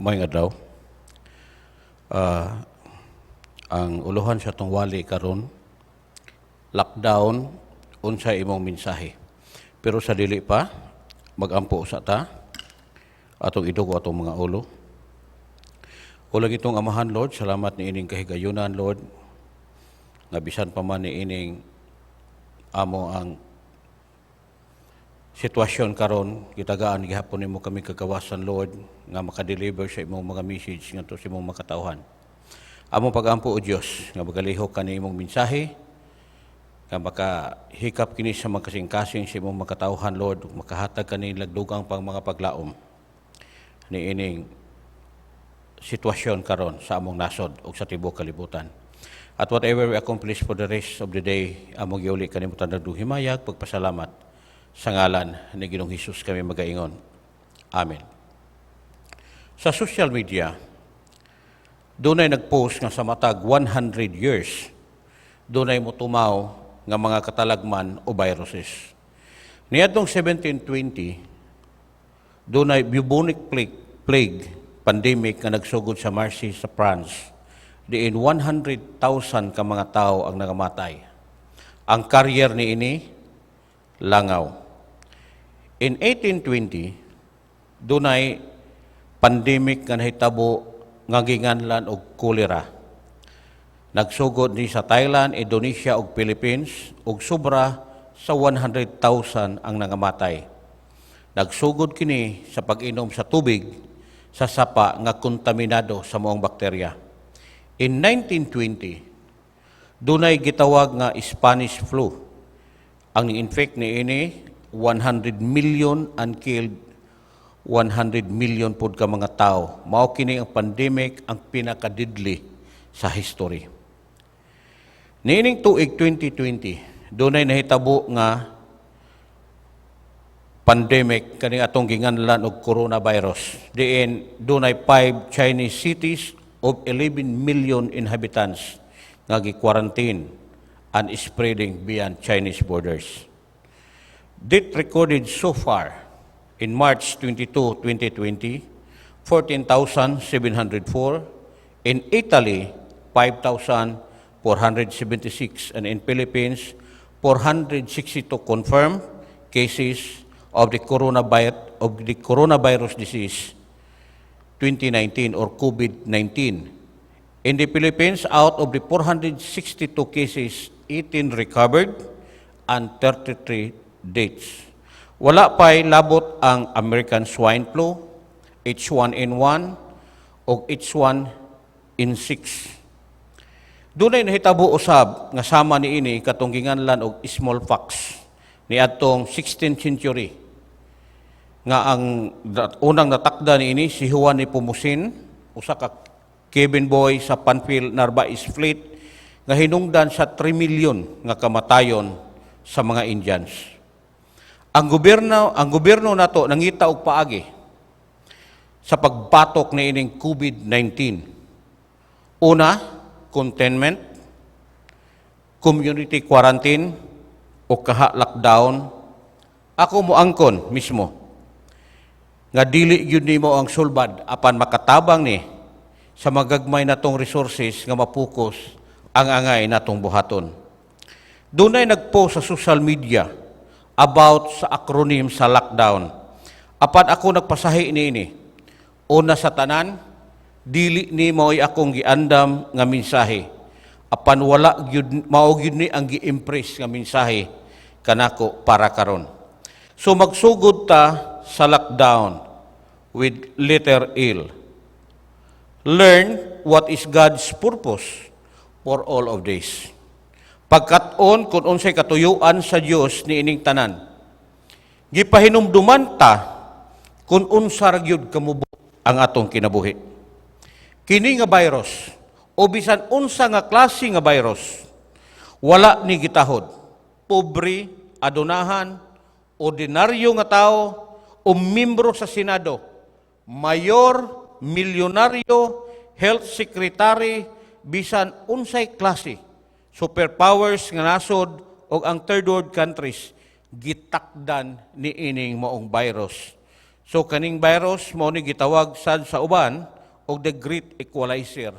Maayong adlaw. Ang uluhan sa atong wali karon, lockdown, unsa imong mensahe. Pero sa dili pa, magampo usa ta, atong iduko atong mga ulo. O langitnong Amahan, Lord, salamat ni ining kahigayunan, Lord, nga bisan pa man ni ining amo ang sitwasyon karon, gitagaan gihapon nimo kami kagawasan, Lord, nga makadeliver sa imong mga message ngadto sa imong makatawhan. Among pagampo, o Dios, nga magalihok kani imong mensahe, nga makahikap kini sa mga kasing-kasing sa imong makatawhan, Lord, ug makahatag kani dugang pang mga paglaom ni ining sitwasyon karon sa among nasod ug sa tibuok kalibutan. At whatever we accomplish for the rest of the day, among giuli kanimo tanang himayag, pagpasalamat, sa ngalan ni Ginoong Hesus kami magaingon. Amen. Sa social media, dunay nagpost nga sa matag 100 years, dunay motumaw nga mga katalagman o viruses. Niadtong 1720, dunay bubonic plague pandemic nga nagsugod sa Marseille sa France, diin 100,000 ka mga tao ang nangamatay. Ang carrier ni ini, langaw. In 1820, dunay pandemic nga nahitabo nga ginganlan og cholera. Nagsugod ni sa Thailand, Indonesia ug Philippines ug sobra sa 100,000 ang nangamatay. Nagsugod kini sa pag-inom sa tubig sa sapa nga kontaminado sa maong bakterya. In 1920, dunay gitawag nga Spanish flu. Ang ni-infect ni ini 100 million and killed 100 million pod ka mga tao. Mao kini ang pandemic ang pinaka-deadly sa history. Niining tuig 2020, dunay nahitabo nga pandemic kaning atong ginganlan og coronavirus. Diin dunay 5 Chinese cities of 11 million inhabitants nga gi-quarantine and spreading beyond Chinese borders. Death recorded so far in March 22, 2020, 14,704. In Italy, 5,476. And in Philippines, 462 confirmed cases of the coronavirus disease 2019 or COVID-19. In the Philippines, out of the 462 cases, 18 recovered and 33 deaths. Wala pa'y labot ang American swine flu, H1N1, o H1N6. Dunay nahitabo usab nga sama niini katong ginganlan og smallpox niadtong 16th century nga ang unang natakda niini si Juan Nepomucene, usa ka cabin boy sa Panfil Narvaez fleet, nga hinungdan sa 3 million nga kamatayon sa mga Indians. Ang gobyerno nato nangita og paagi sa pagbatok niining COVID-19. Una, containment, community quarantine o kaha lockdown. Ako moangkon mismo nga dili gyud nimo ang sulbad, apan makatabang ni sa magagmay natong resources nga mapokus ang angay natong buhaton. Dunay nagpost sa social media about sa acronym sa lockdown. Apan ako nagpasahi niini. Una sa tanan, dili ni mao'y akong giandam nga mensahe. Apan wala gyud mao gyud ni ang gi-impress nga mensahe kanako para karon. So magsugod ta sa lockdown with letter L. Learn what is God's purpose for all of this. Pagkat-on kung unsay katuyuan sa Dios niining tanan. Gipahinumduman ta kung unsa ra gyud kamubo ang atong kinabuhi. Kini nga virus o bisan unsa nga klase nga virus, wala ni gitahod. Pobre, adunahan, ordinaryo nga tao o membro sa Senado, mayor, milyonaryo, health secretary, bisan unsay klase, superpowers nga nasod o ang third world countries, gitakdan ni ining maong virus. So kaning virus mao ni gitawag sad sa uban og the great equalizer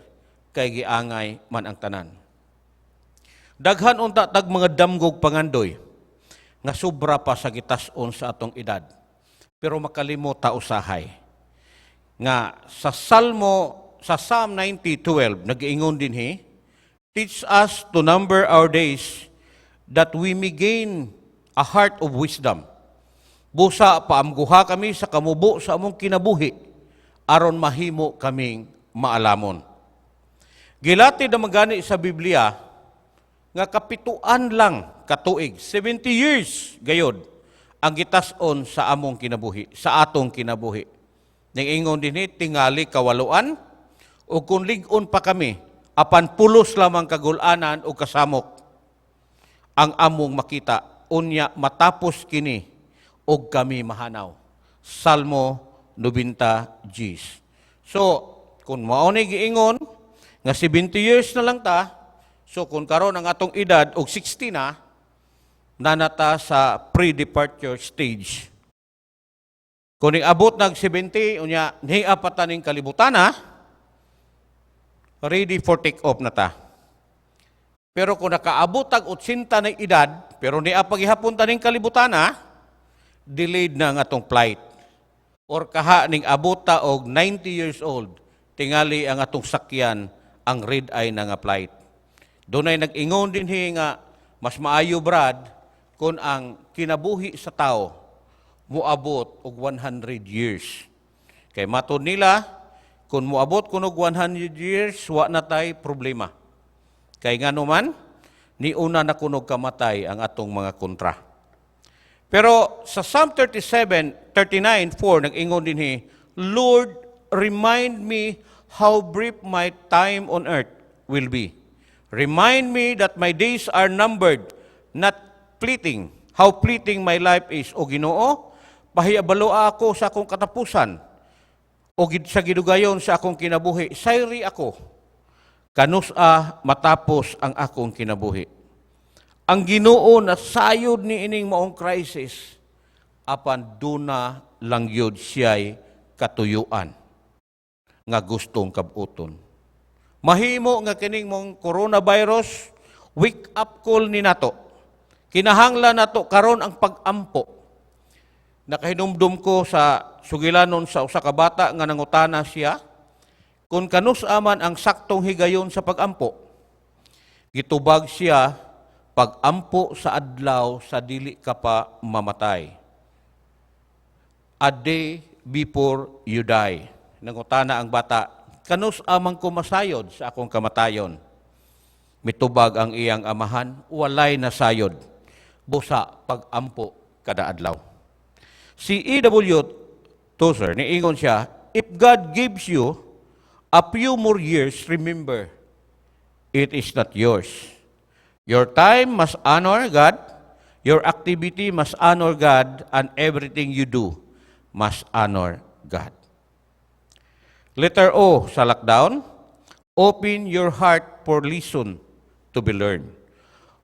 kay giangay man ang tanan. Daghan unta tag mga damgog pangandoy nga sobra pa sa gitas-on sa atong edad. Pero makalimot ta usahay nga sa Salmo, sa Psalm 90:12, nag-iingon dinhi, "Teach us to number our days that we may gain a heart of wisdom." Busa paamguha kami sa kamubo sa among kinabuhi aron mahimo kaming maalamon. Gilatid na magani sa Biblia nga kapituan lang katuig, 70 years gayod ang gitas-on sa among kinabuhi, sa atong kinabuhi. Ning ingon dinhi, tingali kawaloan o kung lig-on pa kami, apan pulos lamang kagulanan o kasamok ang among makita, unya matapos kini og kami mahanaw. Salmo 90 Gs. So, kung mao ni giingon nga 70 years na lang ta, so kung karon ang atong edad og 60 na, nanata sa pre-departure stage. Kung abot nag 70, unya niya pa ta ning kalibutan na, ready for take off na ta. Pero kung nakaabot tag 80 na edad, pero niya pagihapon ta ning kalibutan na, delayed na ang atong flight. Or kaha ning abot ta og 90 years old, tingali ang atong sakyan ang red eye na nga flight. Dunay nag-ingon dinhi nga mas maayo, brad, kung ang kinabuhi sa tao muabot og 100 years. Kay matod nila, kung muabot kunog 100 years, wa na tay problema. Kay ngano man, niuna na kunog kamatay ang atong mga kontra. Pero sa Psalm 37, 39, 4, nag-ingon dinhi, "Lord, remind me how brief my time on earth will be. Remind me that my days are numbered, not fleeting. How fleeting my life is." O Ginoo, pahibaloa ako sa akong katapusan o sa gidugayon sa akong kinabuhi. Sayri ako, kanus-a matapos ang akong kinabuhi. Ang Ginoo nasayod ni ining maong crisis, apan duna lang yun siya'y katuyuan nga gustong kabuton. Mahimo nga kining mong coronavirus, wake up call ni nato. Kinahanglan nato karon ang pag-ampo. Nakahinumdum ko sa sugilanon sa usa ka bata nga nangutana siya kung kanus-a man ang saktong higayon sa pag-ampo. Gitubag siya, pag-ampo sa adlaw sa dili ka pa mamatay. A day before you die. Nangutana ang bata, "Kanus-a man ko masayod sa akong kamatayon?" Mitubag ang iyang amahan, "Walay nasayod. Busa pag-ampo kada adlaw." Si E.W. Tozer, niingon siya, "If God gives you a few more years, remember, it is not yours. Your time must honor God, your activity must honor God, and everything you do must honor God." Letter O sa lockdown, open your heart for lesson to be learned.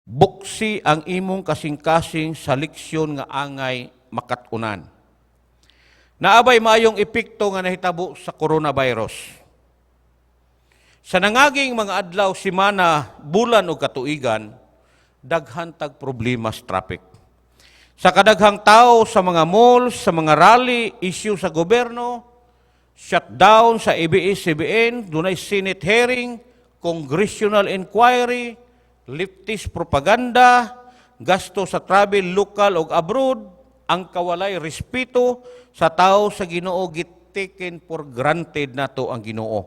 Buksi ang imong kasing-kasing sa leksyon nga angay makatunan. Naa bay maayong epekto nga nahitabo sa coronavirus? Sa nangaging mga adlaw, semana, bulan o katuigan, daghan tag problema sa traffic. Sa kadaghang tao sa mga malls, sa mga rally, issue sa gobyerno, shutdown sa ABS-CBN, dunay Senate hearing, congressional inquiry, leftist propaganda, gasto sa travel local o abroad, ang kawalay respeto sa tao sa Ginoo, gitaken for granted nato ang Ginoo.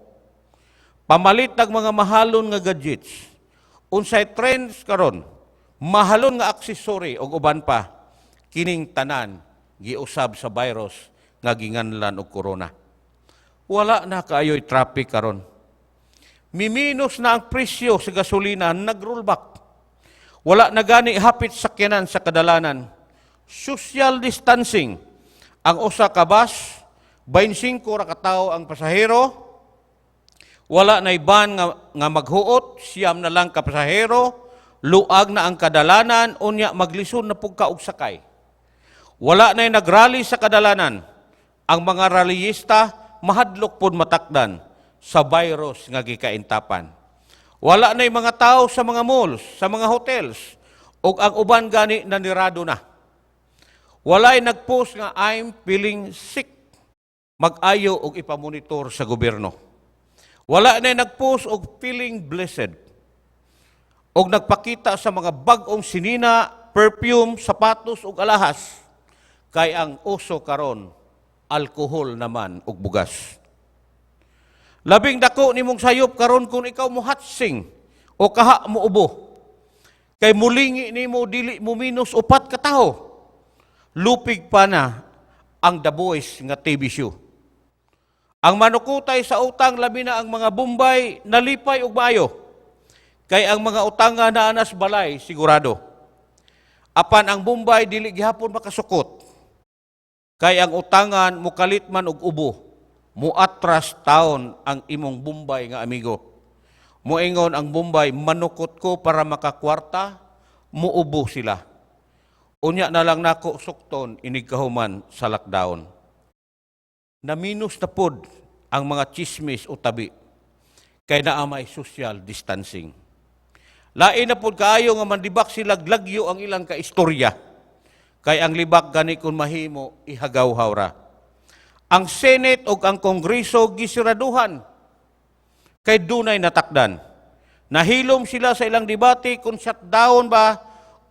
Pamalit ang mga mahalon nga gadgets. Unsay trends karon, mahalon nga accessory ug uban pa, kining tanan giusab sa virus nga ginganlan og corona. Wala na kaayo'y traffic karon. Miminos na ang presyo sa gasolina, nag-rollback. Wala na gani hapit sakyanan sa kadalanan. Social distancing. Ang usa ka bus, 25 ra ka tawo ang pasahero. Wala na iban nga maghuot, 9 na lang ka pasahero. Luag na ang kadalanan, unya maglisod na pug ka og sakay. Wala na nagrally sa kadalanan. Ang mga rallyista mahadlok pod matakdan. Sa virus nga gikaintapan. Wala na'y mga tao sa mga malls, sa mga hotels, ug ang uban gani nanirado na. Walay nagpost nga "I'm feeling sick." Mag-ayo og ipamonitor sa gobyerno. Wala na'y nagpost og "feeling blessed." Og nagpakita sa mga bag-ong sinina, perfume, sapatos ug alahas. Kay ang uso karon alkohol naman ug bugas. Labing dako nimong sayop karon kung ikaw mo hatsing o kaha mo ubo. Kay mulingi nimo, dili mo minus 4 ka tawo. Lupig pa na ang The Voice nga TV show. Ang manukutay sa utang, labi na ang mga Bombay, nalipay og maayo. Kay ang mga utanga naa nas balay sigurado. Apan ang Bombay dili gihapon makasukot. Kay ang utangan mukalit man og ubo, muatras taon ang imong Bombay nga amigo. Moingon ang Bombay, "Manukot ko para makakwarta," muubo sila. "Unya na lang nako sukton inig kahuman sa lockdown." Naminus na pod ang mga chismis o tabi kay naa may social distancing. Lain na pod kaayo nga mandibak sila lagyo ang ilang kaistorya. Kay ang libak gani kung mahimo ihagaw-haw ra. Ang Senate ug ang Kongreso gisiraduhan kay dunay natakdan. Nahilom sila sa ilang debate kung shutdown ba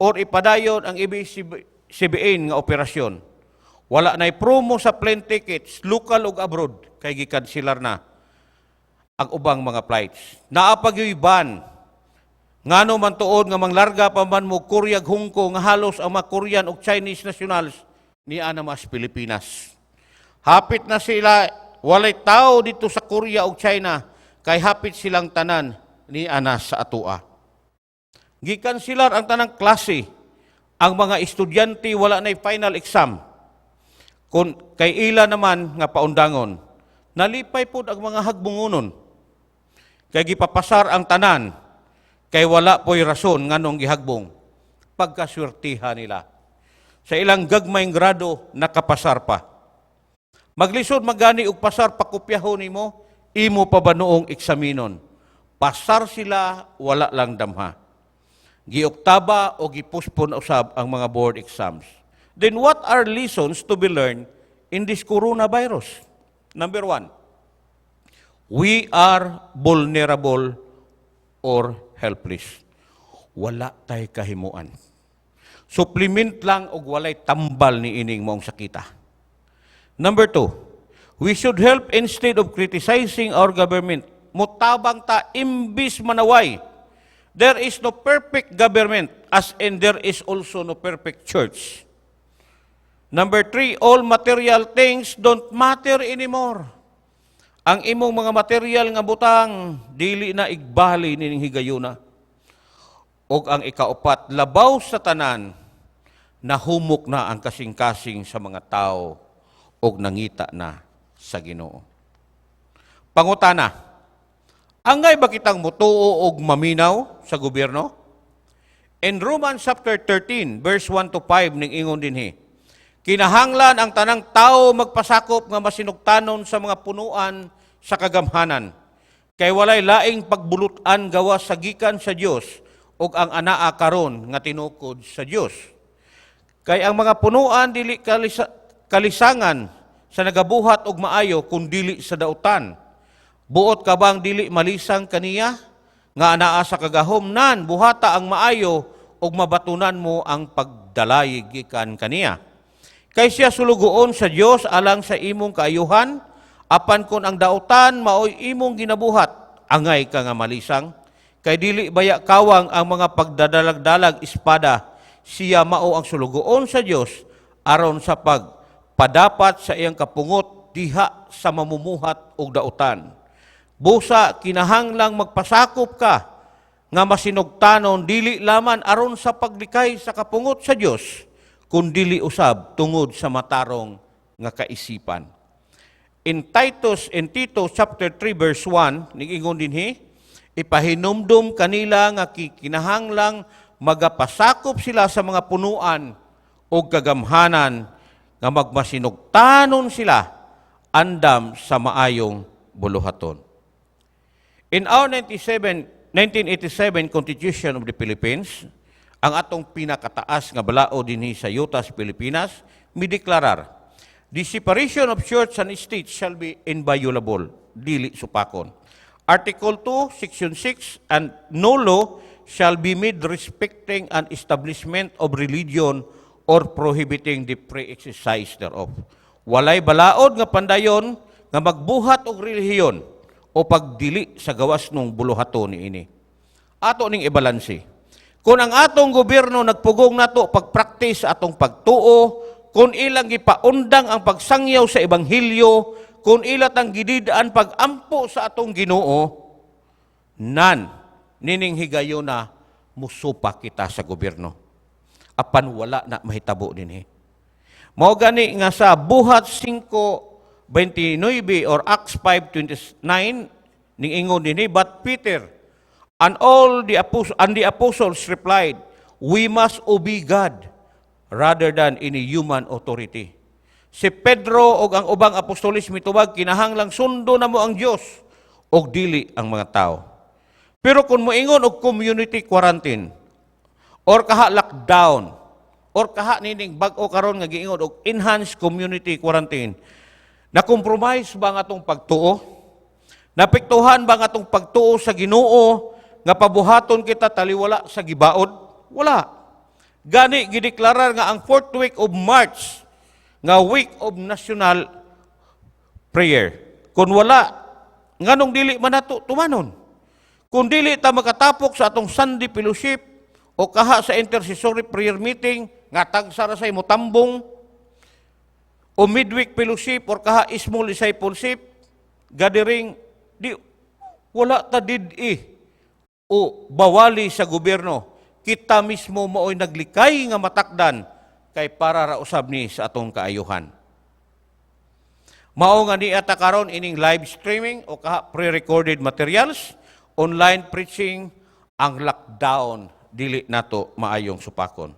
or ipadayon ang ABS-CBN nga operasyon. Wala na'y promo sa plane tickets, local ug abroad, kay gikanselar na ang ubang mga flights. Naa pa gyoy ban. Ngano man tuod nga manglarga pa man mo Korea, Hong Kong, nga halos ang mga Korean ug Chinese nationals niana mas Pilipinas. Hapit na sila walay tao dito sa Korea ug China kay hapit silang tanan niana sa atoa. Gikanselar ang tanang klase. Ang mga estudyante wala na'y final exam. Kung kay ila naman nga paundangon, nalipay pod ang mga hagbungunon. Kay gipapasar ang tanan, kay wala po'y rason nganong gihagbong. Pagkaswertiha nila. Sa ilang gagmayng grado, nakapasar pa. Maglisod magani og pasar pakopyahon nimo, imo pa ba noong eksaminon? Pasar sila, wala lang damha. Gioktaba o gipospon usab ang mga board exams. Then what are lessons to be learned in this coronavirus? Number one, we are vulnerable or helpless. Wala tay kahimuan. Supplement lang og walay tambal ni ining maong sakita. Number two, we should help instead of criticizing our government. Mutabang ta imbis manaway. There is no perfect government, as in there is also no perfect church. Number three, all material things don't matter anymore. Ang imong mga material nga butang, dili na igbali nining higayuna. Og ang ikaupat, labaw sa tanan, nahumok na ang kasing-kasing sa mga tao og nangita na sa Ginoo. Pangutana, angay ba kitang mutuo og maminaw sa gobyerno? In Romans chapter 13 verse 1 to 5 ning ingon dinhi, "Kinahanglan ang tanang tao magpasakop nga masinugtanon sa mga punuan sa kagamhanan. Kay walay laing pagbulutan gawas sa gikan sa Dios ug ang anaa karon nga tinukod sa Dios. Kay ang mga punuan dili kalisangan sa nagabuhat og maayo kun dili sa dautan. Buot ka bang dili malisang kaniya nga anaa sa kagahom nan? Buhata ang maayo ug mabatunan mo ang pagdalayig gikan kaniya. Kay siya sulugoon sa Dios alang sa imong kaayuhan. Apan kon ang dautan maoy imong ginabuhat, angay ka nga malisang. Kay dili baya kawang ang mga pagdadalag-dalag espada? Siya mao ang sulugoon sa Dios aron sa pagpadapat sa iyang kapungot diha sa mamumuhat og dautan. Busa kinahanglang magpasakop ka nga masinugtanon, dili laman aron sa paglikay sa kapungot sa Dios, kun dili usab tungod sa matarong nga kaisipan." In Titus, in Tito chapter 3 verse 1 niingon dinhi, "Ipahinumdum kanila nga kinahanglang magapasakop sila sa mga punuan o kagamhanan nga magmasinugtanon sila andam sa maayong buluhaton." In our 97, 1987 Constitution of the Philippines, ang atong pinakataas nga balaod dinhi sa yutas Pilipinas, mideklarar, "The separation of church and state shall be inviolable," dili supakon. Article 2, Section 6, "And no law shall be made respecting an establishment of religion or prohibiting the free exercise thereof." Walay balaod nga pandayon nga magbuhat og relihiyon o pagdili sa gawas nung buluhaton niini. Ato ning ibalanse. Kung ang atong gobyerno nagpugong nato pagpraktis sa atong pagtuo, kung ilang gipaundang ang pagsangyaw sa ebanghelyo, kung ila tang gididaan pagampo sa atong Ginoo, nan nining higayona musupak kita sa gobyerno. Apan wala na mahitabo dinhi. Mao gani nga sa Buhat 5:29 or Acts 5:29 ning ingon dinhi, "But Peter and the apostles replied, 'We must obey God rather than any human authority.'" Si Pedro og ang ubang apostoles mitubag, kinahanglang sundo namo ang Dios og dili ang mga tao. Pero kung moingon og community quarantine or kaha lockdown or kaha nining bag-o karon nga giingon og enhanced community quarantine, na compromise ba ang atong pagtuo? Napektuhan ba ang atong pagtuo sa Ginoo nga pabuhaton kita taliwala sa gibaod? Wala. Gani gideklarar nga ang fourth week of March nga week of national prayer. Kung wala, nganong dili man nato tumanon? Kung dili ta makatapok sa atong Sunday fellowship o kaha sa intercessory prayer meeting nga tagsa ra say motambong o midweek fellowship or kaha small discipleship gathering, di wala ta did-i o bawali sa gobyerno. Kita mismo mao'y naglikay nga matakdan kay para ra usab ni sa atong kaayuhan. Mao nga niya ta karon ining live streaming o kaha pre-recorded materials, online preaching, ang lockdown dili nato maayong supakon.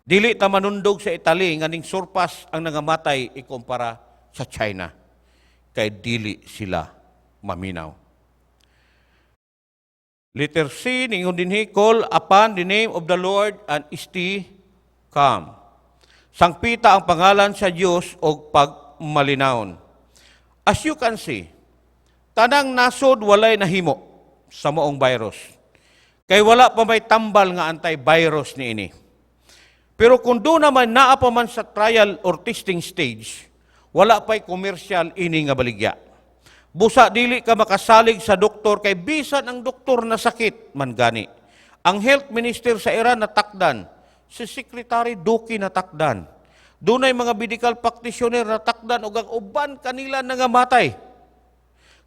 Dili ta manundog sa Italy nga ning surpass ang nangamatay ikumpara sa China kay dili sila maminaw. Letter C, ningon dinhi, "Call upon the name of the Lord and stay calm." Sangpita ang pangalan sa Dios og pagmalinawon. As you can see, tanang nasod walay nahimo sa maong virus. Kay wala pa may tambal nga antivirus niini. Pero kung duna man, naa pa man sa trial or testing stage, wala pa'y commercial ini nga baligya. Busa dili ka makasalig sa doktor kay bisan ang doktor na sakit man gani. Ang health minister sa Iran natakdan, si Secretary Duque natakdan. Dunay mga medical practitioner natakdan ug ang uban kanila nangamatay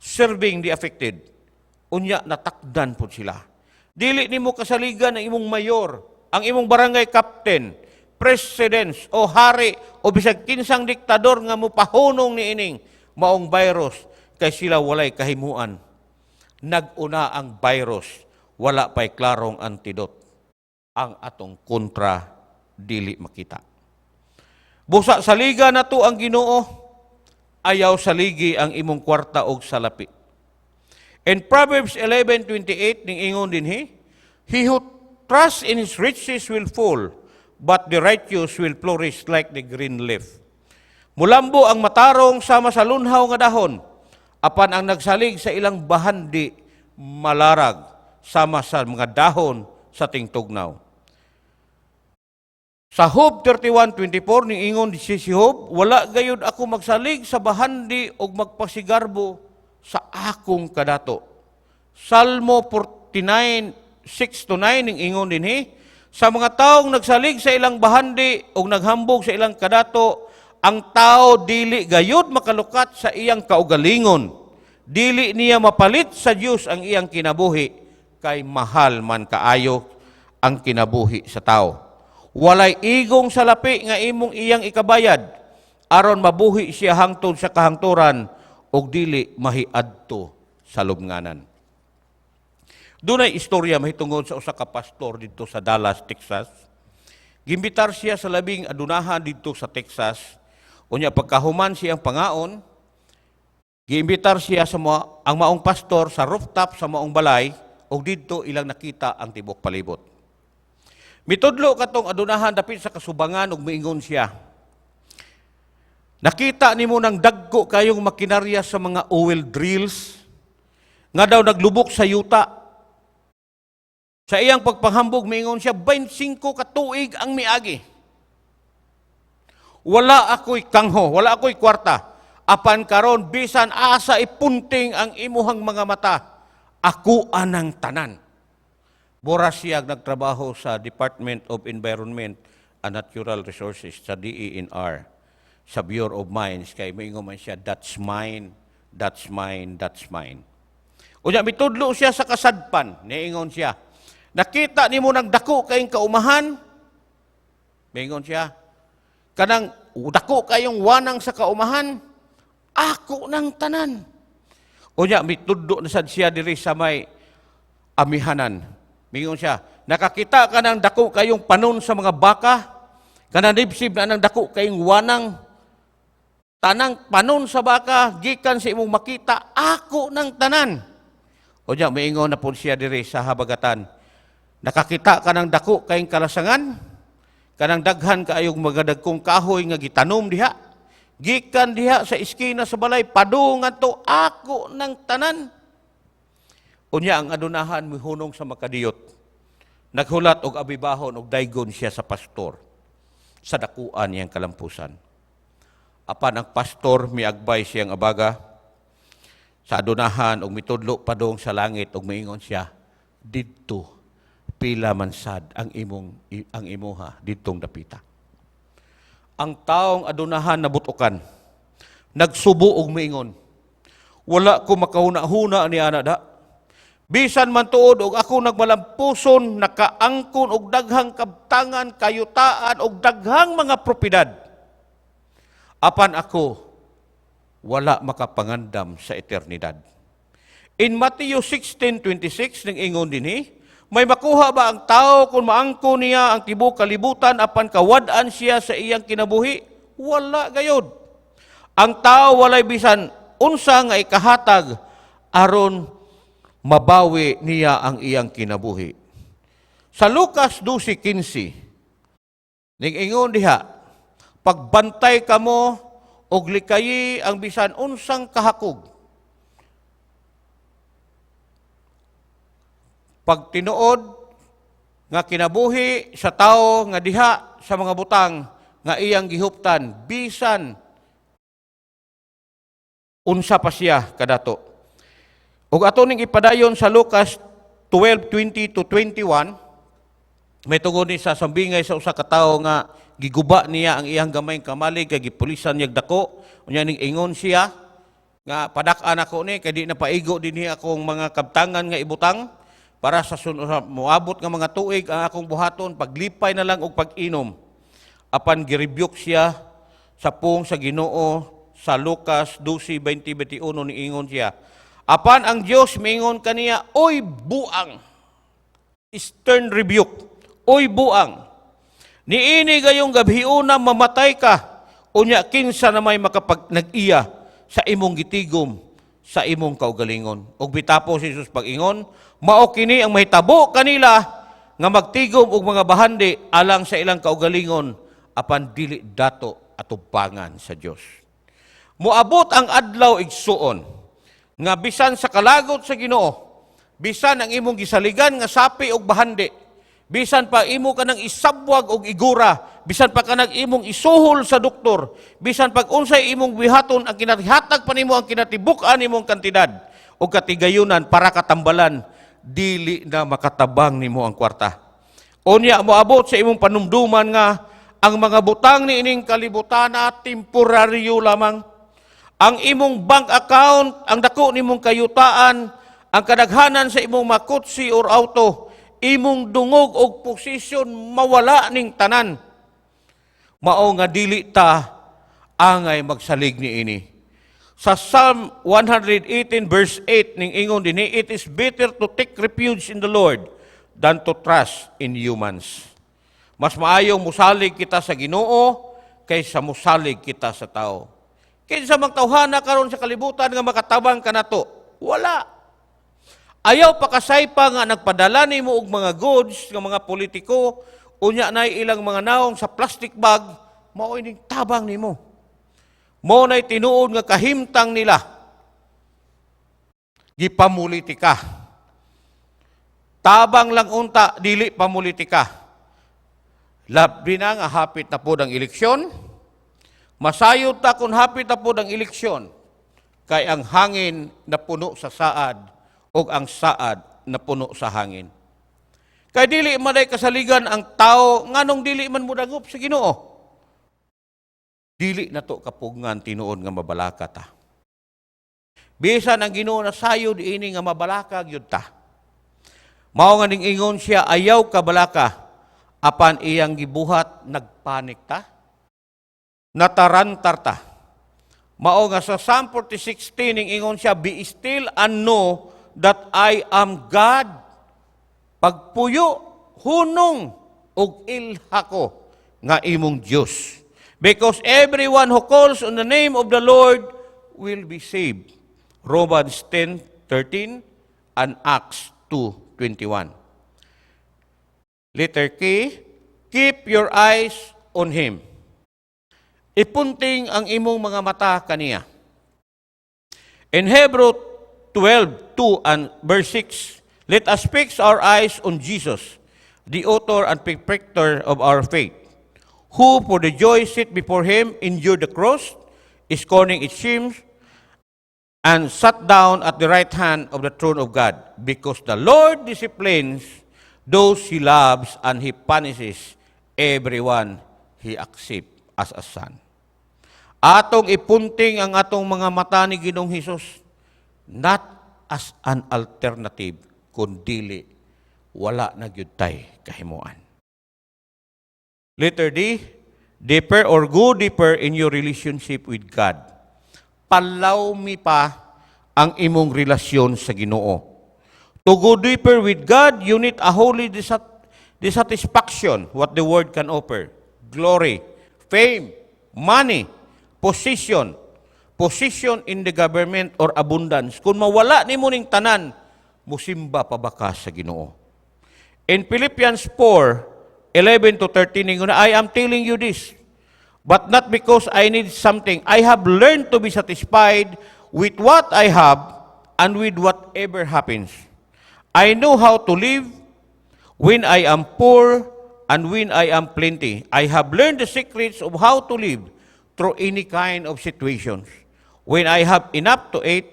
serving the affected. Unya natakdan pud sila. Dili nimo kasaligan ang imong mayor, ang imong barangay captain, president o hari o bisag kinsang diktador nga mopahunong niining maong virus kay sila walay kahimuan. Nag-una ang virus, wala pa'y klarong antidote. Ang atong kontra dili makita. Busa saliga nato ang Ginoo, ayaw saligi ang imong kwarta og salapi. In Proverbs 11:28 ning ingon dinhi, "He who trusts in his riches will fall, but the righteous will flourish like the green leaf." Mulambo ang matarong sama sa lunhaw nga dahon, apan ang nagsalig sa ilang bahandi malarag sama sa mga dahon sa tingtugnaw. Sa Job 31:24 ning ingon si Job, "Wala gayud ako magsalig sa bahandi og magpasigarbo sa akong kadato." Salmo 49:6 to 9 ning ingon dinhi, "Sa mga taong nagsalig sa ilang bahandi og naghambog sa ilang kadato, ang tao dili gayud makalukat sa iyang kaugalingon. Dili niya mapalit sa Dios ang iyang kinabuhi kay mahal man kaayo ang kinabuhi sa tao. Walay igong salapi nga imong iyang ikabayad aron mabuhi siya hangtod sa kahangturan ug dili mahiadto sa lubnganan." Dunay istorya mahitungod sa usa ka pastor didto sa Dallas, Texas. Gimbitar siya sa labing adunahan didto sa Texas. Unya pagkahuman siyang pangaon, Giimbitar siya sa mga, ang maong pastor sa rooftop sa maong balay ug didto ilang nakita ang tibok palibot. Mitudlo katong adunahan dapit sa kasubangan ug miingon siya, "Nakita nimo ng dagko kayong makinarya sa mga oil drills nga daw naglubok sa yuta." Sa iyang pagpanghambog, miingon siya, "25 ka tuig ang miagi. Wala ako'y kangho, wala ako'y kwarta. Apan karon, bisan asa ipunting ang imuhang mga mata, ako anang tanan." Bora siya nagtrabaho sa Department of Environment and Natural Resources, sa DENR, sa Bureau of Mines, kay moingon man siya, "That's mine, that's mine, that's mine." Unya mitudlo siya sa kasadpan, niingon siya, "Nakita nimo nang dako kayong kaumahan?" Miingon siya, "Kanang dako kayong wanang sa kaumahan, ako nang tanan." Unya mitudlo na sad siya diri sa may amihanan. Mingon siya, "Nakakita ka ng dako kayong panon sa mga baka, kanang nibsib na ng dako kayong wanang, tanang panon sa baka, gikan sa imong makita, ako ng tanan." Unya, miingon na po siya diri sa habagatan, "Nakakita ka ng dako kayong kalasangan, kanang daghan kaayong mga dagkong kahoy nga gitanom diha, gikan diha sa iskina sa balay, padung ngadto, ako ng tanan." Unya ang adunahan mihunong sa makadiyot. Naghulat og abibahon og daygon siya sa pastor sa dakuan niyang kalampusan. Apan ang pastor miagbay siyang abaga sa adunahan og mitudlo padung sa langit og miingon siya, "Didto pila man sad ang imuha didtong dapita." Ang taong adunahan nabutukan. Nagsubo og miingon, "Wala ko makahuna-huna ni ana da. Bisan man tuod og ako nagmalampuson, nakaangkon og daghang kabtangan, kayutaan og daghang mga propiedad. Apan ako wala makapangandam sa eternidad." In Matthew 16:26 ning ingon dinhi, "May makuha ba ang tao kung maangko niya ang tibuok kalibutan apan kawad-an siya sa iyang kinabuhi? Wala gayod. Ang tao walay bisan unsa nga ikahatag aron mabawi niya ang iyang kinabuhi." Sa Lucas 12:15, ning ingon diha, "Pagbantay kamo og likayi ang bisan unsang kahakog. Pag tinuod nga kinabuhi sa tao nga diha sa mga butang nga iyang gihuptan, bisan unsa pa siya kadato." Ug ato ning ipadayon sa Lucas 12:20 to 21, may tungod ni sa sambingay sa usa ka tawo nga giguba niya ang iyang gamayng kamalig kay gipulisan niya dako. Unya ning ingon siya nga, "Padak-an ako ni kay di na paigo dinhi akong mga kabtangan nga ibutang para sa moabot nga mga tuig. Ang akong buhaton, paglipay na lang og pag-inom." Apan girebuke siya sa pung sa Ginoo sa Lucas 12:20-21. Niingon siya, "Apan ang Dios miingon kaniya, 'Oy buang!'" Stern rebuke. "Oy buang! Niini gayong gabhiuna mamatay ka. Unya kinsa na may makapag nag-iya sa imong gitigom sa imong kaugalingon?" Ug bitapos si Jesus pag-ingon, "Mao kini ang mahitabo kanila nga magtigom og mga bahandi alang sa ilang kaugalingon apan dili dato atubangan sa Dios." Moabot ang adlaw, igsuon, nga bisan sa kalagot sa Ginoo, bisan ang imong gisaligan nga sapi og bahandi, bisan pa imo kanang isabwag og igura, bisan pa kanang imong isuhol sa doktor, bisan pag unsay imong bihaton, ang kinatihatag pa nimo ang kinatibuk-an nimong kantidad og katigayunan para katambalan, dili na makatabang nimo ang kwarta. Unya moabot sa imong panumduman nga ang mga butang ni ining kalibutana temporaryo lamang. Ang imong bank account, ang dako nimong kayutaan, ang kadaghanan sa imong makotse or auto, imong dungog og posisyon, mawala ning tanan. Mao nga dili ta angay magsalig ni ini. Sa Psalm 118 verse 8 ning ingon dinhi, "It is better to take refuge in the Lord than to trust in humans." Mas maayong musalig kita sa Ginoo kaysa musalig kita sa tao. Kinsa mang tawhana karon sa kalibutan nga makatabang kanato? Wala. Ayaw pakasaypa nga nagpadala nimo og mga goods nga mga politiko, unya na ilang mga naong sa plastic bag, mao ining tabang nimo. Mao na'y tinuod nga kahimtang nila. Gipamulitika. Tabang lang unta, dili pamulitika. Labi na nga hapit na pod ang eleksyon. Masayod ta kung hapit na pod ang eleksyon. Kay ang hangin na puno sa saad o ang saad na puno sa hangin. Kay dili man ay kasaligan ang tao nganong dili man modangop sa Ginoo. Dili na to kapugngan tinuod nga mabalaka ta. Bisan ang Ginoo na sayod ini nga mabalaka gyud ta. Mao nga ning ingon siya, "Ayaw ka balaka," apan iyang gibuhat, nagpanik ta. Natarantar ta. Mao nga sa Psalm 46:10 ning ingon siya, "Be still and know that I am God." Pagpuyo, hunong, ug ilha ko nga imong Dios. Because everyone who calls on the name of the Lord will be saved. Romans 10:13 and Acts 2:21. Letter K, keep your eyes on Him. Ipunting ang imong mga mata kaniya. In Hebrew 12:2 and verse 6, let us fix our eyes on Jesus, the author and perfecter of our faith, who for the joy set before him endured the cross, scorning its shame, and sat down at the right hand of the throne of God, because the Lord disciplines those he loves and he punishes everyone he accepts as a son. Atong ipunting ang atong mga mata ni Ginoong Hesus, not as an alternative, kundili wala na gyud tay kahimuan. Letter D, deeper or go deeper in your relationship with God. Palawmi pa ang imong relasyon sa Ginoo. To go deeper with God, you need a holy dissatisfaction what the world can offer. Glory, fame, money, position, position in the government or abundance. Kung mawala nimo ning tanan, musimba pa ba ka sa Ginoo? In Philippians 4:11 to 13, ingon, "I am telling you this, but not because I need something. I have learned to be satisfied with what I have and with whatever happens. I know how to live when I am poor and when I am plenty. I have learned the secrets of how to live through any kind of situations. When I have enough to eat,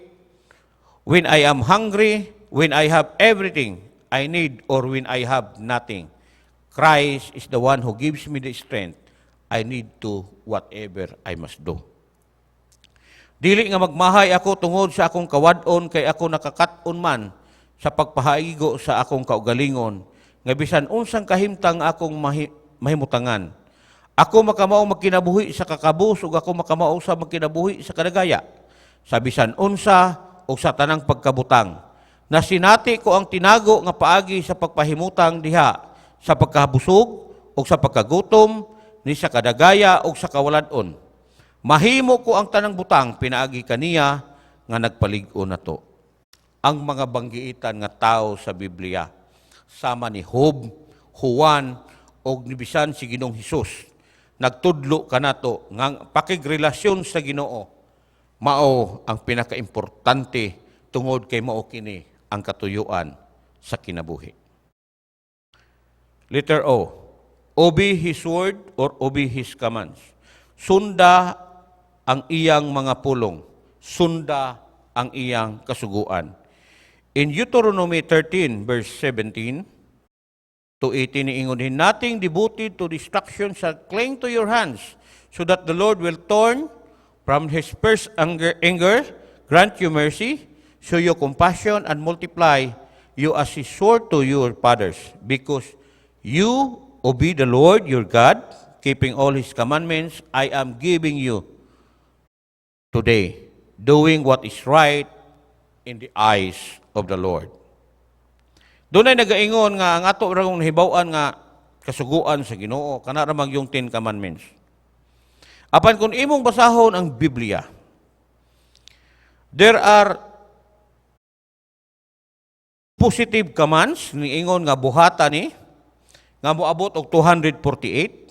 when I am hungry, when I have everything I need, or when I have nothing. Christ is the one who gives me the strength I need to whatever I must do. Dili nga magmahay ako tungod sa akong kawad-on, kay ako nakakat-on man sa pagpahaigo sa akong kaugalingon nga bisan unsang kahimtang akong mahimutangan. Ako makamao magkinabuhi sa kakabus ug ako makamao sa magkinabuhi sa kadagaya. Sa bisan unsa ug sa tanang pagkabutang. Nasinati ko ang tinago nga paagi sa pagpahimutang diha sa pagkabusog ug sa pagkagutom, ni sa kadagaya ug sa kawalad-on. Mahimo ko ang tanang butang pinaagi kaniya nga nagpalig-on nato." Ang mga banggiitan nga tao sa Biblia sama ni Job, Juan og ni bisan si Ginoong Hesus nagtudlo kanato nga ang pakigrelasyon sa Ginoo mao ang pinakaimportante tungod kay mao kini ang katuyuan sa kinabuhi. Letter O. Obey His word or obey His commands. Sunda ang iyang mga pulong. Sunda ang iyang kasuguan. In Deuteronomy 13 verse 17 to 18, ingon, "Nothing devoted to destruction shall cling to your hands, so that the Lord will turn from his first anger, grant you mercy, show you compassion, and multiply you as he swore to your fathers, because you obey the Lord your God, keeping all his commandments I am giving you today, doing what is right in the eyes of the Lord." Dunay nagaingon nga ang ato ra nahibaw-an nga kasuguan sa Ginoo kana ra man yung Ten Commandments. Apan kung imong basahon ang Biblia, There are positive commands, niingon nga buhata ni, nga moabot og 248.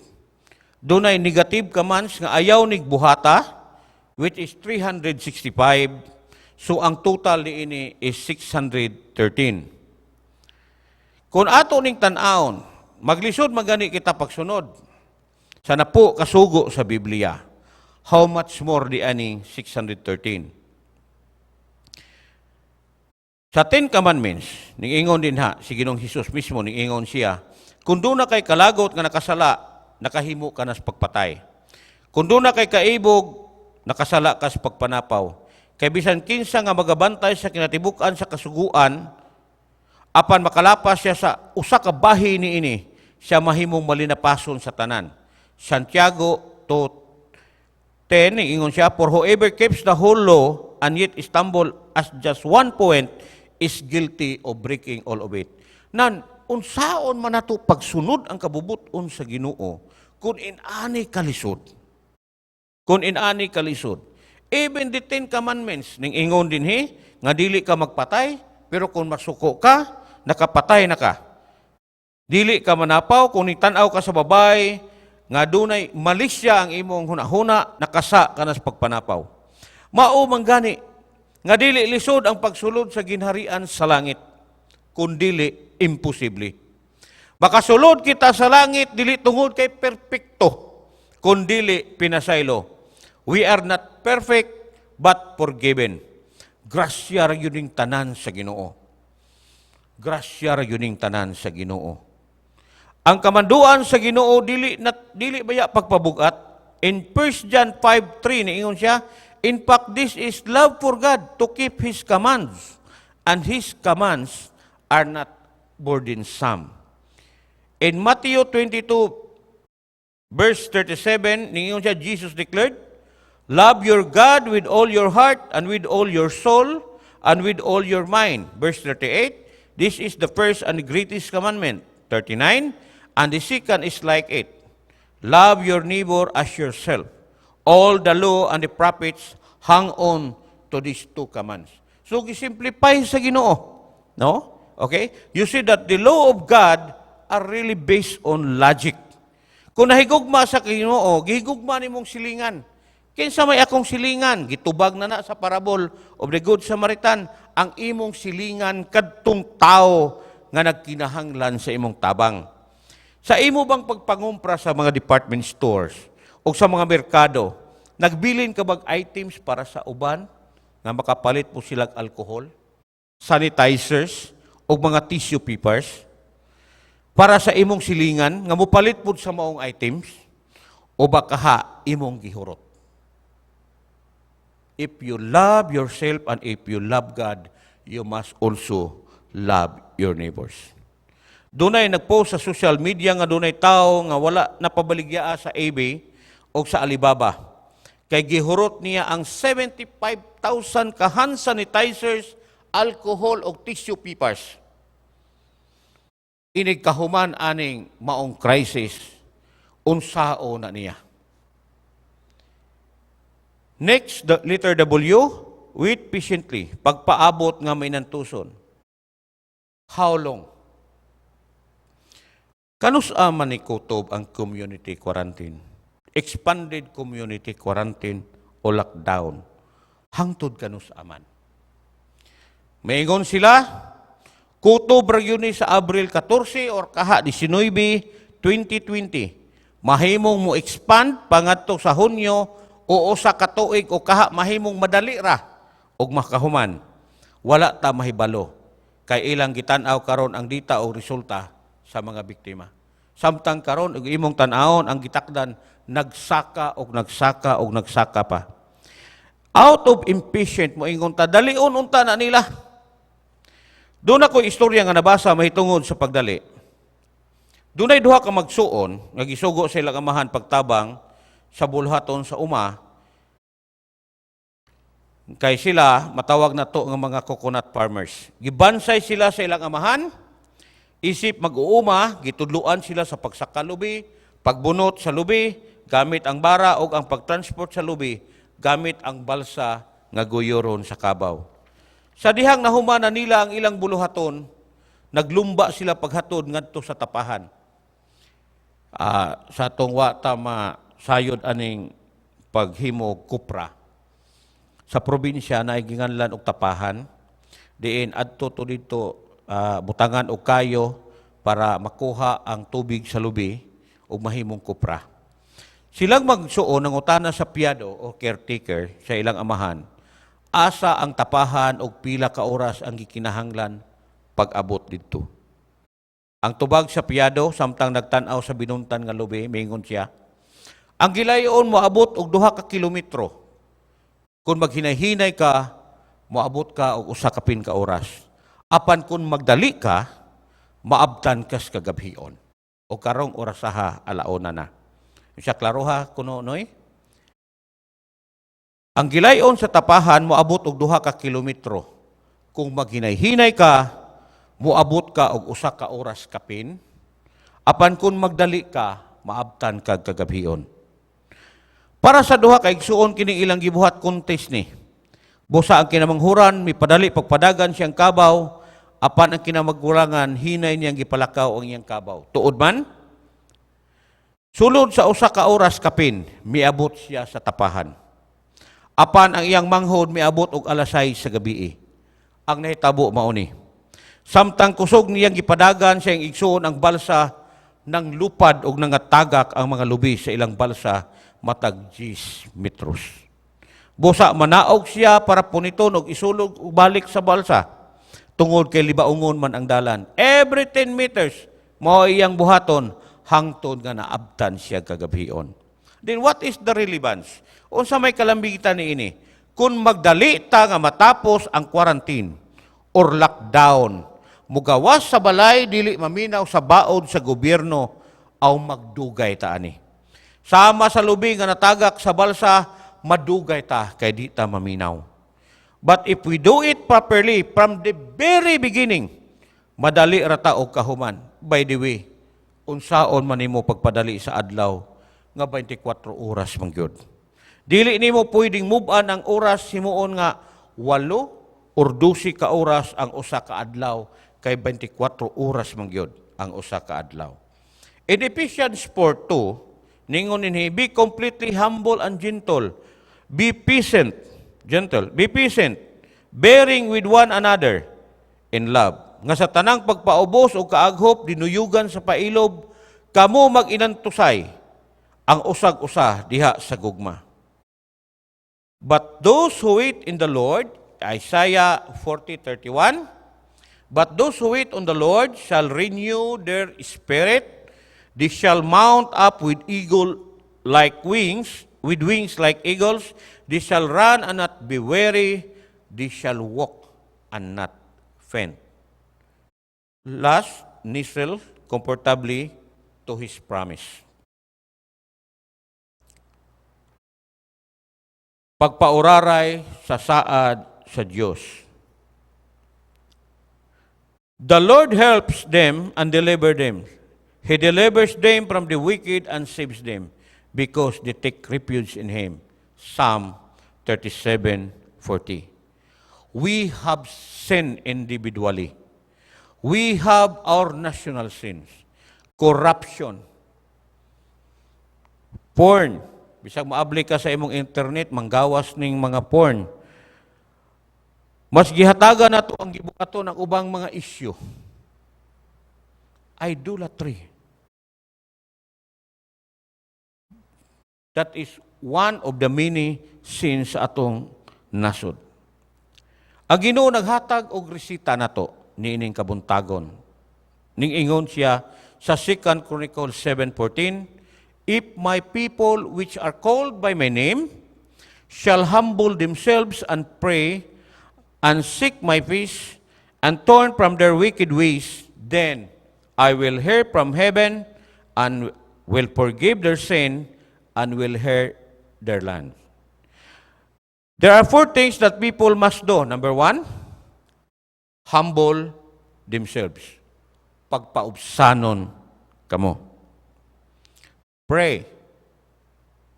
Dunay negative commands nga ayaw nig buhata, which is 365. So ang total niini is 613. Kung ato ning tan-awon, maglisod magani kita pagsunod sa napo kasugo sa Biblia. How much more di aning 613? Sa Ten Commandments, ningingon din ha, si Ginoong Hesus mismo, ningingon siya, kung duna kay kalagot nga nakasala, nakahimo ka na sa pagpatay. Kung duna kay kaibog, nakasala ka sa pagpanapaw. Kay bisan kinsa nga magabantay sa kinatibuk-an sa kasuguan, apan makalapas siya sa usa ka bahi niini, siya mahimong malinapason sa tanan. Santiago 2:10, ingon siya, "For whoever keeps the whole law and yet stumble at just one point is guilty of breaking all of it." Nan, unsaon man nato pagsunod ang kabubut-on sa Ginoo kung inani kalisod? Kung inani kalisod. Even the Ten Commandments, ning ingon din he, nga dili ka magpatay, pero kung masuko ka, nakapatay na ka. Dili ka manapaw, kung nitanaw ka sa babay, nga dunay malisya ang imong hunahuna, nakasa ka na sa pagpanapaw. Mao man gani, nga dili lisod ang pagsulod sa ginharian sa langit, kun dili imposible. Makasulod kita sa langit dili tungod kay perpekto, kun dili pinasaylo. We are not perfect but forgiven. Grasya ra gyud ning tanan sa Ginoo. Grasya ra gyud ning tanan sa Ginoo. Ang kamanduan sa Ginoo dili na dili baya pagpabugat. In 1 John 5:3, niingon siya, "In fact, this is love for God, to keep His commands, and His commands are not burdensome." In Matthew 22 verse 37, niingon siya, Jesus declared, "Love your God with all your heart and with all your soul and with all your mind." Verse 38, "This is the first and greatest commandment." 39, "And the second is like it. Love your neighbor as yourself. All the law and the prophets hang on to these two commands." So, gisimplify sa Ginoo. No? Okay? You see that the law of God are really based on logic. Kung nahigugma sa Ginoo, gihigugma nimong silingan. Kinsa may akong silingan? Gitubag na na sa parable of the Good Samaritan, ang imong silingan kadtong tao nga nagkinahanglan sa imong tabang. Sa imo bang pagpangumpra sa mga department stores o sa mga merkado, nagbilin ka bag items para sa uban nga makapalit mo silang alcohol, sanitizers, o mga tissue papers para sa imong silingan nga mopalit pud sa maong items, o baka imong gihurot? If you love yourself and if you love God, you must also love your neighbors. Dunay nagpost sa social media nga dunay tao nga wala napabaligya sa eBay o sa Alibaba. Kay gihurot niya ang 75,000 ka hand sanitizers, alcohol o tissue papers. Inig kahuman aning maong crisis, unsao na niya? Next, the letter W, wait patiently. Pagpaabot nga mainantuson. How long? Kanus-a man ni kutob ang community quarantine? Expanded community quarantine o lockdown. Hangtod kanus-a man? Maingon sila, kutob ra gyud ni sa Abril 14 or kaha 19, 2020. Mahimong mo expand pangadto sa Hunyo o usa ka tuig o kaha mahimong madali ra og makahuman. Wala ta mahibalo kay ilang gitan-aw karon ang data o resulta sa mga biktima. Samtang karon og imong tan-awon ang gitakdan, nagsaka og nagsaka og nagsaka pa. Out of impatient, moingon ta, dalion unta na nila. Duna ko istorya nga nabasa mahitungod sa pagdali. Dunay duha ka magsuon nga gisugo sa ilang amahan pagtabang sa bulhaton sa uma, kay sila matawag na to nga mga coconut farmers. Gibansay sila sa ilang amahan isip mag-uuma, gitudluan sila sa pagsaka lubi, pagbunot sa lubi gamit ang bara ug ang pagtransport sa lubi gamit ang balsa. nga guyuron sa kabaw. Sa dihang nahuman na nila ang ilang buluhaton, naglumba sila paghatod ngadto sa tapahan. Sa atong wa ta masayod aning paghimo kupra. Sa probinsya na ginganlan og tapahan, diin adto to didto butangan og kayo para makuha ang tubig sa lubi ug mahimong kupra. Silang magsuon nangutana sa piyado o caretaker sa ilang amahan, asa ang tapahan og pila ka oras ang gikinahanglan pag-abot didto. Ang tubag sa piyado samtang nagtan-aw sa binuntan nga lubi, mingon siya, "Ang gilayon moabot og 2 ka kilometro. Kung maghinay-hinay ka, moabot ka og usa kapin ka oras. Apan kung magdali ka, maabtan kas kagabhion." O karong orasaha, alauna na. Siya klaro ha, kuno noy? Ang gilayon sa tapahan moabot og 2 ka kilometro. Kung maghinay-hinay ka, moabot ka og usa ka oras kapin. Apan kung magdali ka, maabtan kag kagabhion. Para sa duha ka igsuon, kini ilang gibuhat contest ni. Busa ang kinamanghuran mipadali pagpadagan siyang kabaw, apan ang kinamagulangan hinay niyang gipalakaw ang iyang kabaw. Tuod man, sulod sa usa ka oras kapin, miabot siya sa tapahan. Apan ang iyang manghod miabot og alas 6 sa gabi. Ang nahitabo mao ni, samtang kusog niyang gipadagan sa iyang igsuon ang balsa, nang lupad og nangatagak ang mga lubi sa ilang balsa matag 10 metros. Busa manaog siya para puniton og isulog og balik sa balsa tungod kay libaungon man ang dalan. Every 10 meters mao iyang buhaton hangtod nga naabtan siya kagabhion. Then what is the relevance? Unsa may kalambigitan niini? Kung magdali ta nga matapos ang quarantine or lockdown, mugawas sa balay, dili maminaw sa baod sa gobyerno, aw magdugay ta ani. Sama sa lubi nga natagak sa balsa, madugay ta kay di ta maminaw. But if we do it properly from the very beginning, madali ra ta og kahuman. By the way, unsaon man nimo pagpadali sa adlaw nga 24 oras man gyud? Dili nimo pwedeng move-an ang oras, himuon nga 8 or 12 ka oras ang usa ka adlaw, kay 24 oras man gyud ang usa ka adlaw. In Ephesians 4:2, ningon dinhi, "Be completely humble and gentle. Be patient, gentle, be patient, bearing with one another in love. Nga sa tanang pagpaubos o kaaghop, dinuyugan sa pailob, kamo mag-inantusay ang usag-usa diha sa gugma." But those who wait in the Lord, Isaiah 40:31, "But those who wait on the Lord shall renew their spirit. They shall mount up with eagle like wings, with wings like eagles. They shall run and not be weary. They shall walk and not faint." Last, nestle comfortably to His promise. Pagpauraray sa saad sa Diyos. "The Lord helps them and deliver them. He delivers them from the wicked and saves them because they take refuge in Him." Psalm 37:40. We have sinned individually. We have our national sins. Corruption. Porn. Bisag maabli ka sa imong internet, manggawas ning mga porn. Mas gihatagan nato ang gibuhaton ang ubang mga isyu. Idolatry. That is one of the many sins sa atong nasod. Ang Ginoo naghatag og resita nato niining kabuntagon. Ning ingon siya sa 2 Chronicles 7:14, "If my people which are called by my name shall humble themselves and pray and seek my face and turn from their wicked ways, then I will hear from heaven and will forgive their sin and will heal their land." There are four things that people must do. Number one, humble themselves. Pagpaubsanon kamo. Pray.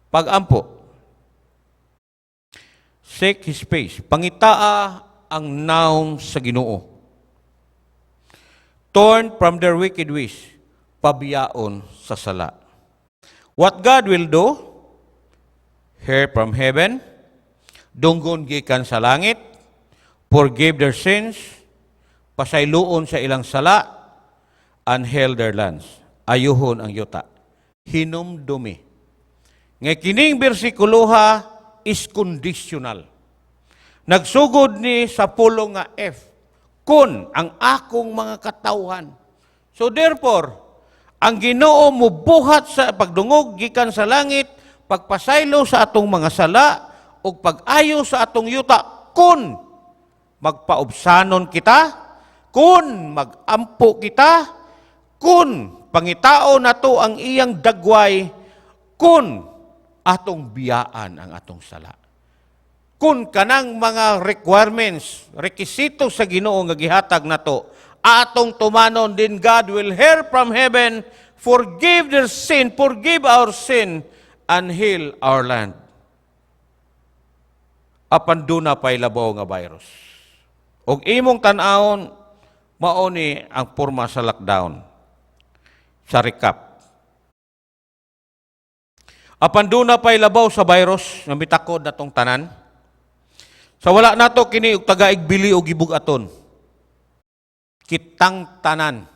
Pagampo. Seek the face. Seek His face. Pangitaa ang nawong sa Ginoo. Turn from their wicked ways. Pabiyaon sa sala. What God will do? Hear from heaven, dunggon gikan sa langit, forgive their sins, pasayloon sa ilang sala, and heal their lands. Ayuhon ang yuta. Hinumdumi nga kining bersikuloha is conditional. Nagsugod ni sa pulong nga if, "Kun ang akong mga katawhan." So therefore, ang Ginoo mubuhat sa pagdungog gikan sa langit, pagpasaylo sa atong mga sala ug pag-ayo sa atong yuta kun magpaubsanon kita, kun magampo kita, kun pangitao nato ang iyang dagway, kun atong biyaan ang atong sala. Kun kanang mga requirements, rekisito sa Ginoo nga gihatag nato, atong tumanon, then God will hear from heaven, forgive their sin, forgive our sin, and heal our land. Apan duna pa'y labaw nga virus. Og imong tan-awon, mao ni ang porma sa lockdown. Sa recap. Apan duna pa'y labaw sa virus nga mitakod natong tanan. Sa wala nato kini og tagaig bili og gibug-aton. Kitang tanan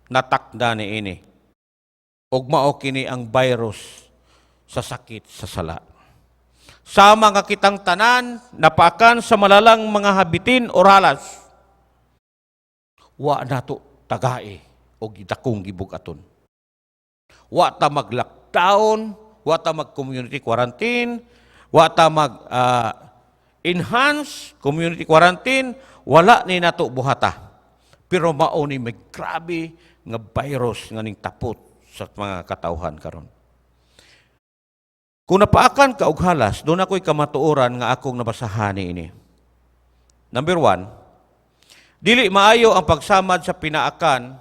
natakda ni ini. Og mao kini ang virus sa sakit sa sala. Sama nga kitang tanan napaakan sa malalang mga habitin o halas. Wa nato tagai og dakong gibug-aton. Wa ta mag-lockdown, wa ta mag-community quarantine, wa ta mag enhance community quarantine, wala ni nato buhata. Pero mao ni may grabe nga virus nga ning tapot sa mga katawhan karon. Kung napaakan ka og halas, duna ko'y kamatuoran nga akong nabasahan ini. Number one, dili maayo ang pagsamad sa pinaakan.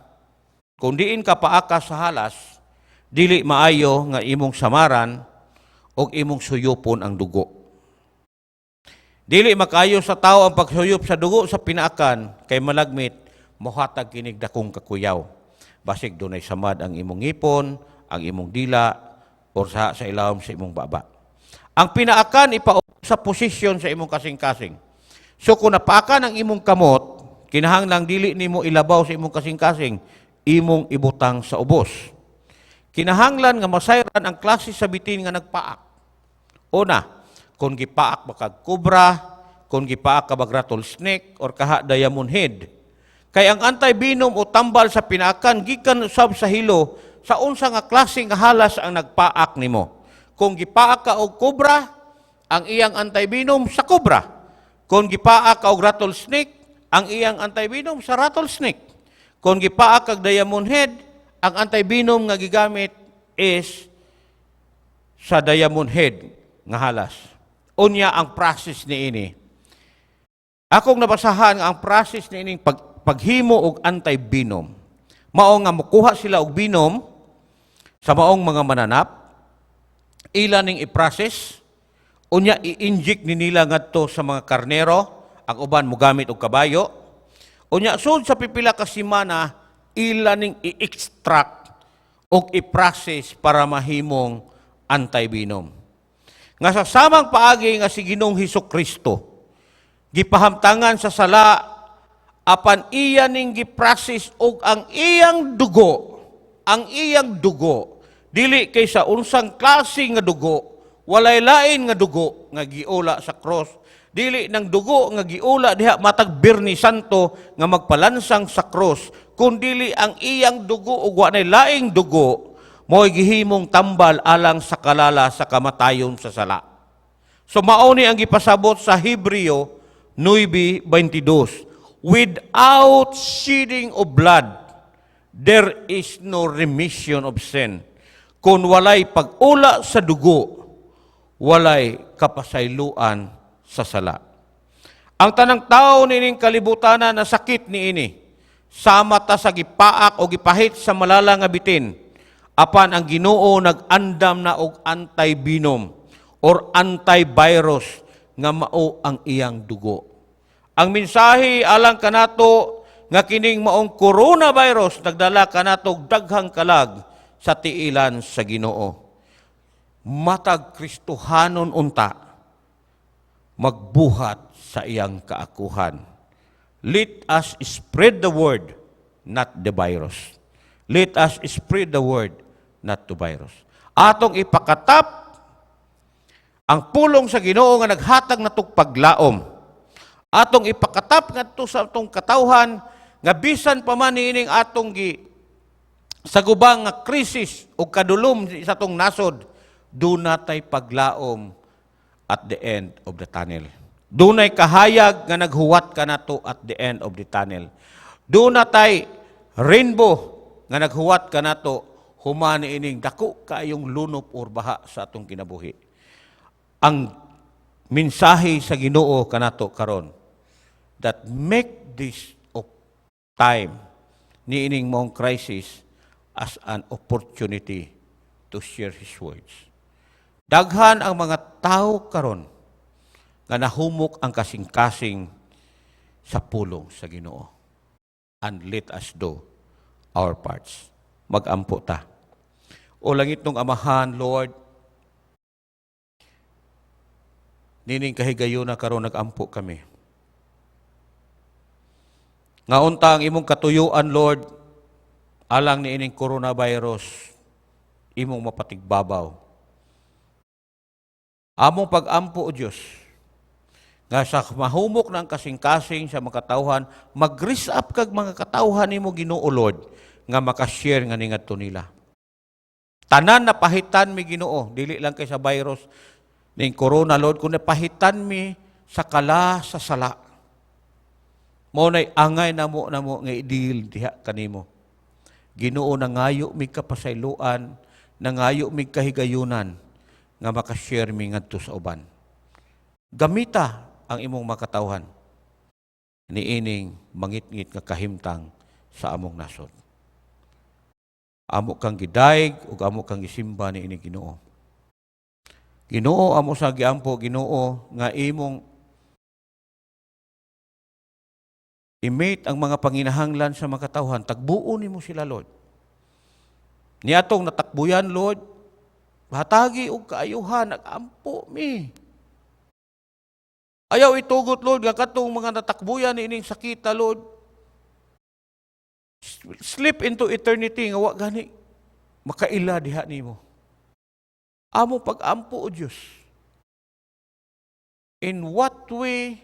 Kung diin ka paaka sa halas, dili maayo nga imong samaran o imong suyupon ang dugo. Dili makayo sa tao ang pagsuyop sa dugo sa pinaakan kay malagmit mohatag kinig dakong kakuyaw. Basig dunay samad ang imong ngipon, ang imong dila, or sa ilawom sa imong baba. Ang pinaakan ipa sa posisyon sa imong kasing-kasing. So kung napaakan ang imong kamot, kinahanglang dili nimo ilabaw sa imong kasing-kasing, imong ibutang sa ubos. Kinahanglan nga masayran ang klase sa bitin nga nagpaak. Una, kung gipaak ba kag cobra, kung gipaak ka bag rattlesnake, or kaha diamond head. Kay ang anti-venom o tambal sa pinaakan gikan usab sa hilo sa unsa nga klase nga halas ang nagpaak nimo. Kung gipaak ka og cobra, ang iyang anti-venom sa cobra. Kung gipaak ka og rattlesnake, ang iyang anti-venom sa rattlesnake. Kung gipaak kag diamond head, ang anti-venom nga gigamit is sa diamond head nga halas. Unya ang process ni ini. Akong nabasahan nga ang process ni ining paghimo og anti-venom. Mao nga mukuha sila og venom sa maong mga mananap, ila ning i-process, unya i-inject ni nila ngadto sa mga karnero, ang uban mogamit og kabayo. Unya sud sa pipila ka semana ila ning i-extract og i-process para mahimong anti-venom. Nga sa samang paagi nga si Ginoong Hesus Kristo gipahamtangan sa sala, apan iya ning gi-process og ang iyang dugo dili kay sa unsang klase nga dugo, walay lain nga dugo nga giula sa cross, dili ng dugo nga giula diha matag Biyernes Santo nga magpalansang sa cross, kundili ang iyang dugo ug wa nay laing dugo mo'y gihimong tambal alang sa kalala sa kamatayon sa sala. So mao ni ang gipasabot sa Hebreo 9:22. "Without shedding of blood, there is no remission of sin." Kung walay pag-ula sa dugo, walay kapasayloan sa sala. Ang tanang tao nining kalibutanan na sakit niini. Sama ta sa gipaak o gipahit sa malala nga bitin. Apan ang Ginoo nag-andam na og anti-venom or anti-virus nga mao ang iyang dugo. Ang mensahe alang kanato nga kining maong coronavirus nagdala kanato og daghang kalag sa tiilan sa Ginoo. Matag Kristohanon unta magbuhat sa iyang kaakuhan. Let us spread the word, not the virus. Let us spread the word, not the virus. Atong ipakatap ang pulong sa Ginoo nga naghatag natog paglaom. Atong ipakatap ngadto sa atong katawhan nga bisan pa man niining atong gi sa gubang nga krisis o kadulom sa atong nasod, duna tay paglaom at the end of the tunnel. Dunay kahayag nga naghuwat kanato at the end of the tunnel. Duna tay rainbow nga naghuwat kanato human ining dako kaayong lunop or baha sa atong kinabuhi. Ang mensahe sa Ginoo kanato karon that make this of time niining maong crisis as an opportunity to share His words. Daghan ang mga tao karon nga nahumok ang kasing-kasing sa pulong sa Ginoo. And let us do our parts. Magampo ta. O langitnong Amahan, Lord, nining kahigayuna karon nagampo kami. Nga unta ang imong katuyuan, Lord, alang ni ining coronavirus, imong mapatigbabaw. Among pag-ampo, O Diyos, nga sa mahumok ng kasing-kasing sa makatawhan, mag-raise up kag mga katawhan nimo, Ginoo Lord, nga makashare nga ningadto nila. Tanan na pahitan mi, Ginoo, dili lang kay sa virus ning corona, Lord, kun pahitan mi sa kala sa sala. Mao nay angay namo nga i-deal diha kanimo. Ginoo, nangayo mi kapasayloan, nangayo mi kahigayunan nga makashare mi ngadto sa uban. Gamita ang imong makatawhan niining mangitngit nga kahimtang sa among nasod. Amo kang gidayeg ug amo kang gisimba niini, Ginoo. Ginoo, amo sa giampo, Ginoo, nga imong i-meet ang mga panginahanglan sa makatawhan, tagbuon nimo sila, Lord. Niatong natakbuyan, Lord, hatagi og kaayuhan, nagampo mi. Ayaw itugot, Lord, nga katong mga natakbuyan niining sakita, Lord, slip into eternity nga wa gani makaila diha nimo. Amo pag-ampo, O Dios. In what way,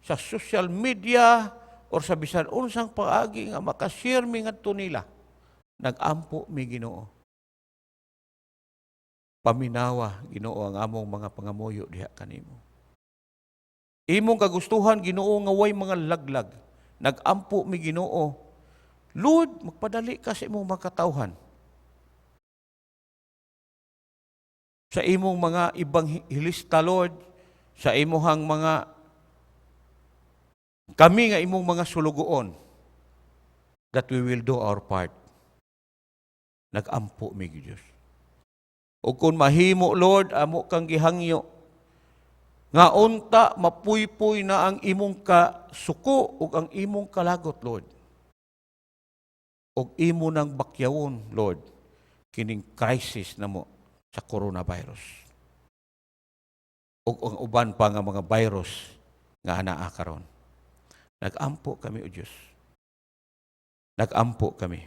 sa social media or sa bisan unsang paagi nga makashare mi ngadto nila, nagampo mi, Ginoo. Paminawa, Ginoo, ang among mga pangamuyo diha kanimo. Imong kagustuhan, Ginoo, nga way mga laglag. Nagampo mi, Ginoo. Lord, magpadali ka sa imong makatawhan. Sa imong mga ibang hilista, Lord, sa imuhang mga kami nga imong mga sulugoon, that we will do our part. Nagampo mi, Diyos. O kung mahimo, Lord, amo kang gihangyo, nga unta mapuypuy na ang imong kasuko ug ang imong kalagot, Lord. Og imo nang bakyawon, Lord, kining crisis namo sa coronavirus. Ug ang uban pa nga mga virus nga anaa karon. Nagampo kami, O Diyos. Nagampo kami.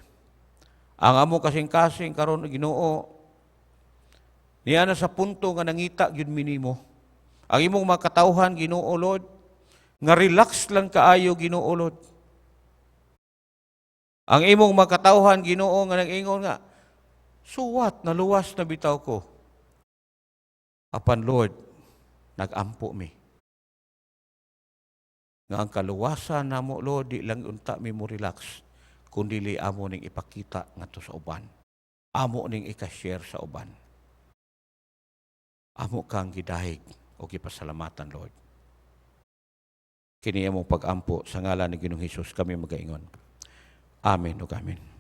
Ang amo kasing-kasing karon, Ginoo, niya na sa punto nga nangita gyud minimo. Ang imong mga katawhan, Ginoo Lord, nga relax lang kaayo, Ginoo Lord. Ang imong mga katawhan, Ginoo, nga nag-ingon nga, "So what, naluwas na bitaw ko." Apan Lord, nagampo mi nga ang kaluwasan namo, Lord, di lang unta mi mo relax, kundi amo ning ipakita ngadto sa uban. Amo ning ika-share sa uban. Amo kang gidayeg o gipasalamatan, Lord. Kini among pag-ampo sa ngalan ni Ginoong Hesus kami magaingon. Amen ug amen.